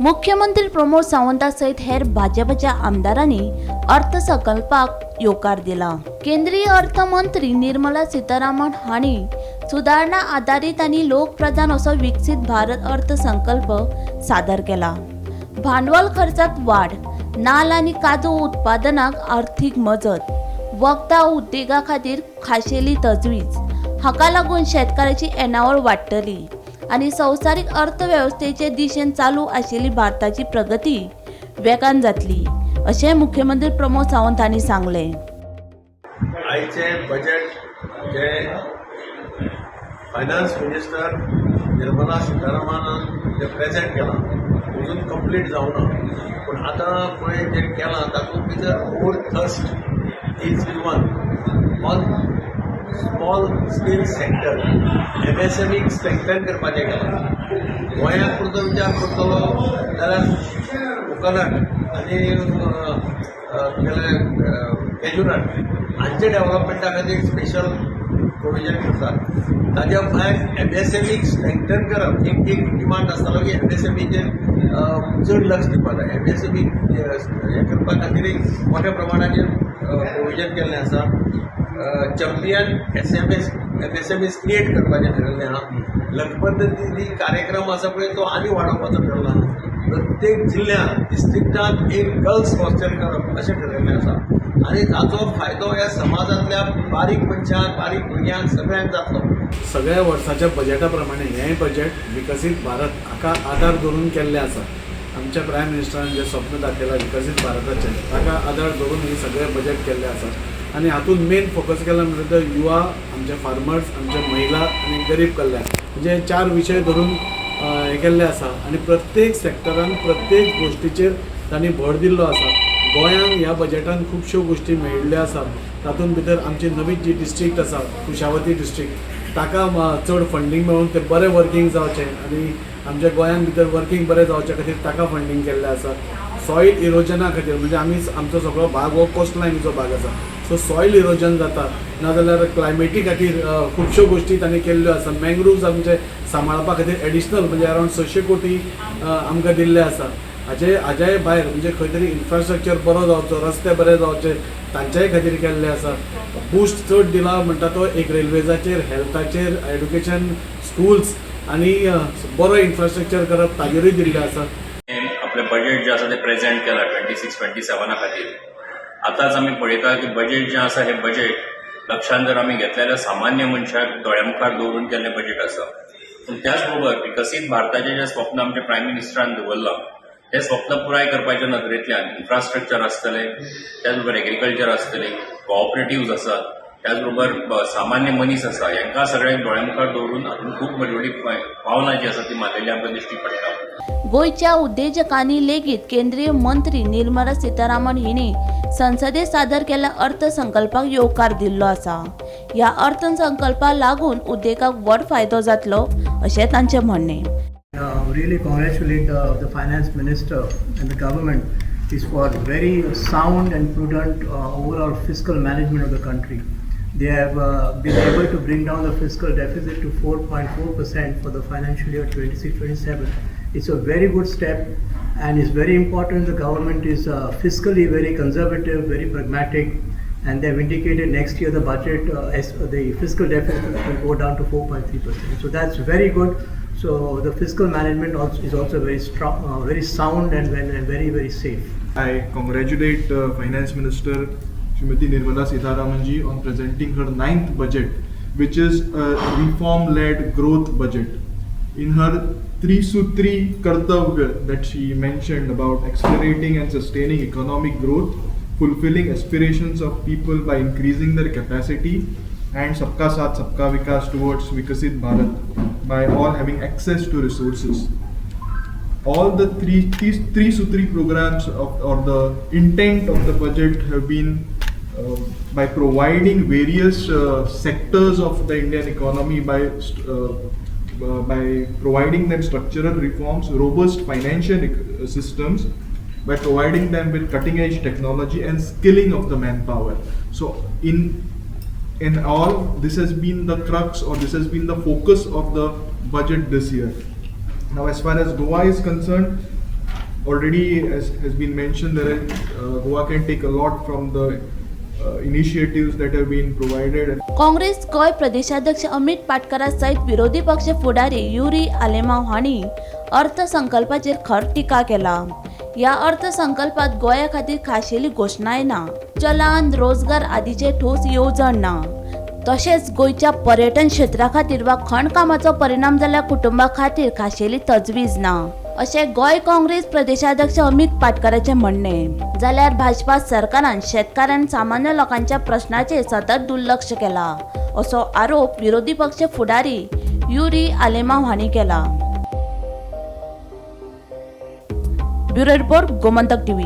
मुख्यमंत्री प्रमोद सावंता सयत हेर भाजपच्या आमदारांनी अर्थसंकल्पाक येवकार दिला. केंद्रीय अर्थमंत्री निर्मला सीतारामन हांणी सुदारणा आदारीत आनी लोकप्रधान असो विकसीत भारत अर्थसंकल्प सादर केला. भांडवल खर्चात वाड, नाल्ल आनी काजू उत्पादनाक अर्थीक मजत, वखदां उद्देगा खातीर खाशेली तजवीज हाका लागून शेतकाराची येणावळ वाडटली आनी संवसारीक अर्थवेवस्थेचे दिशेन चालू आशिल्ली भारताची प्रगती वेगान जातली, अशें मुख्यमंत्री प्रमोद सावंत हांणी सांगलें. आयचे बजेट जे फायनान्स मिनिस्टर निर्मला सीतारामनान जे प्रेझेंट केलां, अजून कंप्लीट जावना, पूण आतां पळय जें केलां तातूंत भितर more thrust is given on small scale sector. एमएसएमईक स्ट्रेंथन करपाचें केलां. गोंयांत पुरतो विचार करतलो जाल्यार कोकोनट आनी तुगेलें केज्युनट हांचे डेव्हलपमेंटा खातीर स्पेशल प्रोविजन करतात. ताज्या भायर एमएसएमईक स्ट्रेंथन करप, एक एक डिमांड आसतालो की एमएसएमईचेर चड लक्ष दिवपाक जाय. एमएसएमई हें करपा खातीर मोठ्या प्रमाणाचेर प्रोविजन केल्लें आसा. चॅम्पियन एसएमएस एमएसएमईज क्रिएट करपाचें ठरयल्लें आहा. लखपती दीदी कार्यक्रम आसा पळय, तो आनी वाडोवपाचो ठरला. प्रत्येक जिल्ल्यांत, डिस्ट्रिक्टांत एक गर्ल्स हॉस्टेल करप अशें ठरयल्लें आसा आनी ताचो फायदो ह्या समाजांतल्या बारीक मनशांक, बारीक भुरग्यांक, सगळ्यांक जातलो. सगळ्या वर्साच्या बजेटा प्रमाणे हें बजेट विकसीत भारत हाका आदार धरून केल्लें आसा. आमच्या प्रायम मिनिस्टरान जें स्वप्न दाखयलां विकसीत भारताचें, ताका आदार धरून हें सगळें बजेट केल्लें आसा. आनी हातूंत मेन फोकस केला म्हणजे तो युवा, आमचे फार्मर्स, आमचे महिला आनी गरीब कल्याण, म्हणजे हे चार विशय धरून हें केल्लें आसा. आनी प्रत्येक सेक्टरान प्रत्येक गोश्टीचेर तांणी भर दिल्लो आसा. गोंयांक ह्या बजेटान खुबश्यो गोश्टी मेळिल्ल्यो आसा. तातूंत भितर आमची नवी जी डिस्ट्रिक्ट आसा, कुशावती डिस्ट्रिक्ट, ताका चड फंडींग मेळून ते बरें वर्कींग जावचें आनी आमच्या गोंयांत भितर वर्कींग बरें जावचे खातीर ताका फंडींग केल्लें आसा. सॉयल इरोजना खातीर, म्हणजे आमी आमचो सगळो भाग हो कोस्ट लायनीचो भाग आसा, सो सॉयल इरोजन जाता, नाजाल्यार क्लायमेटी खातीर खुबश्यो गोश्टी तांणी केल्ल्यो आसा. मँग्रुव्स आमचे सांबाळपा खातीर एडिशनल म्हणजे अरावंड 600 कोटी आमकां दिल्ले आसा. हाजे भायर म्हणजे खंय तरी इन्फ्रास्ट्रक्चर बरो जावचो, रस्ते बरे जावचे, तांच्याय खातीर केल्ले आसा. बूस्ट चड दिला म्हणटा तो एक रेल्वेजाचेर, हेल्थाचेर, एड्युकेशन, स्कुल्स आनी बरो इन्फ्रास्ट्रक्चर करप, ताजेरूय दिल्लें आसा. आपलें बजेट जें आसा तें प्रेझेंट केलां 26-27 खातीर. आतांच आमी पळयता की बजेट जें आसा, हें बजेट लक्षांत जर आमी घेतलें जाल्यार सामान्य मनशाक दोळ्या मुखार दवरून केल्लें बजेट आसा. पूण त्याच बरोबर विकसीत भारताचें जें स्वप्न आमच्या प्रायम मिनिस्टरान दवरलां, तें स्वप्न पुराय करपाच्या नदरेंतल्यान इन्फ्रास्ट्रक्चर आसतलें, त्याच बरोबर एग्रीकल्चर आसतलें, कॉपरेटिव्ज आसात, त्याच बरोबर सामान्य मनीस आसा, हांकां सगळ्यांक दोळ्या मुखार दवरून हातूंत खूब व्हडली व्हडली पावलां जीं आसा ती मारलेली आमकां दिश्टी पडटा. गोंयच्या उद्देजकांनी लेगीत केंद्रीय मंत्री निर्मला सीतारामन हिणी संसदेत सादर केल्ल्या अर्थसंकल्पाक येवकार दिल्लो आसा. ह्या अर्थसंकल्पाक लागून उद्देगाक व्हड फायदो जातलो, अशें तांचें म्हणणें. Really congratulate the finance minister and the government is for very sound and prudent overall fiscal management of the country. They have been able to bring down the fiscal deficit to 4.4% for the financial year 26-27. It's a very good step and it's very important. The government is fiscally very conservative, very pragmatic, and they've indicated next year the budget, as the fiscal deficit will go down to 4.3%. So that's very good. So the fiscal management also is also very strong, very sound and very, very safe. I congratulate Finance Minister Srimati Nirmala Sitharaman ji on presenting her ninth budget, which is a reform-led growth budget. In her Trisutri Kartavya that she mentioned about accelerating and sustaining economic growth, fulfilling aspirations of people by increasing their capacity, and Sabka Saath, Sabka Vikas towards Vikasit Bharat by all having access to resources. All the three, these three Sutri programs of, or the intent of the budget have been by providing various sectors of the Indian economy by providing them structural reforms, robust financial systems, by providing them with cutting edge technology and skilling of the manpower. So in all, this has been the crux or this has been the focus of the budget this year. Now, as far as Goa is concerned, Already, as has been mentioned, there is, Goa can take a lot from the initiatives that have been provided. Congress Goa प्रदेशाध्यक्ष अमित पाटकरा सयत विरोधी पक्ष फुडारी युरी आलेमाव हांणी अर्थसंकल्पाचेर खर टिका केला. ह्या अर्थसंकल्पात गोंया खातीर खाशेली घोशणाय ना, चलान रोजगार आदीचे ठोस येवजण ना. तशेंच गोंयच्या पर्यटन क्षेत्रा खातीर वा खणकामाचो परिणाम जाल्ल्या कुटुंबा खातीर खाशेली तजवीज ना, अशें गोंय काँग्रेस प्रदेशाध्यक्ष अमित पाटकराचें म्हणणें. जाल्यार भाजपा सरकारान शेतकारांक, सामान्य लोकांच्या प्रश्नाचेर सतत दुर्लक्ष केलां, असो आरोप विरोधी पक्ष फुडारी युरी आलेमाव हांणी केला. Bureau report, Gomantak TV.